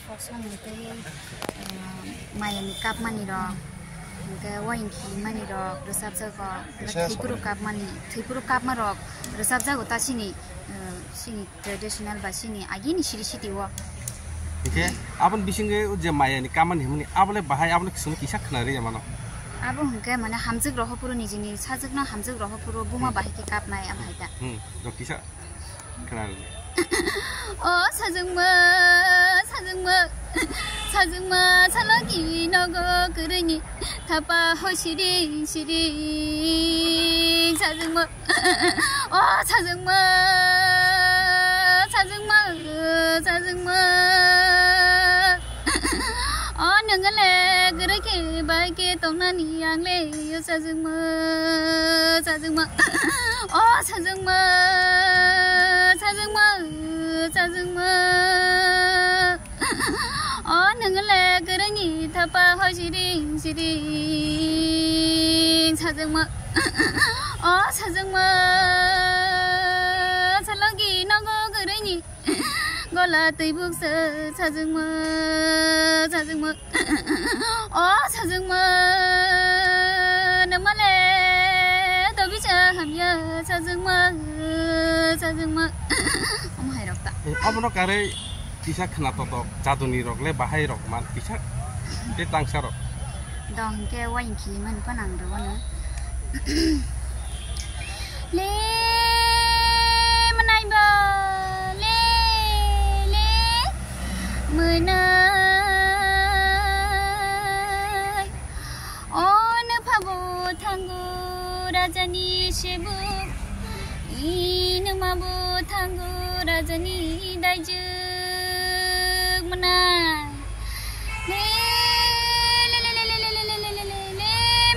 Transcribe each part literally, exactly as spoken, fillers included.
Kok songwi tei, eh, mayani kapmani rok, hwnkhe waying khilimani rok rwchapjago, Kisa thwiphuru songwi. Kapmani, thwiphuru kapma rok rwchapjago ta chini, eh, chini traditional ba chini agini siri siti o. Hwnkhe aboni bisingo je mayani kapmani hwnmani abole bahai aboni kisingni kisa khwnarwi mano. Abo hwnkhe mane hamjwk rohophuru nijini sajwkno hamjwk rohophuru buma Hmm. Bahai khe kapnai amhai ta. Hmm, rok kisa. Khwnarwdi. O sajwkma, sajwkma, sajwkma, salogi nogo kwrwini thapa hoi siring siring sajwkma. O sajwkma, sajwkma, sajwkma. O nwngole kwrwi khe bai khe tongnani ang le o sajwkma, sajwkma. O sajwkma, sajwkma, sajwkma. O nwngole kwrwini thapa hoi siring siring sajwkma. O sajwkma, salogi nogo kwrwini. Gola twi buksa sajwkma, sajwkma. O sajwkma, nwmale tobisa hamya sajwkma, sajwkma. Omo hai rok ta. Eh, obono karwi kisa khna totok jaduni rok le bahai rok man kisa te tangsa rok. Dong hwnkhe waying khilimani phano ang rwano. Le mwnai bo, le, le mwnai. O nwpha bo thango rajani sebuk, i nwma bo thango rajani daijwk mwnai. Le, le, le,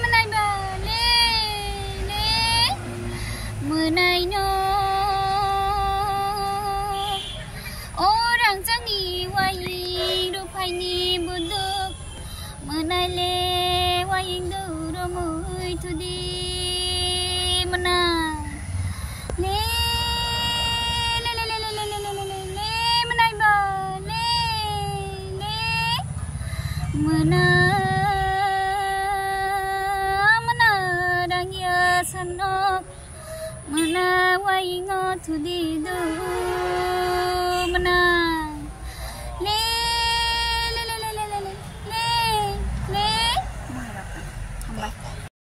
mwnai ba, le, le, mwnai no. O rangchakni waying ruphaini buduk, mwnai le waying durumwi thudi mwnai. Le, le, le, mwnai ba, le, le, mwnai, mwnai rangya sanok, mwnai wayingo thudi do.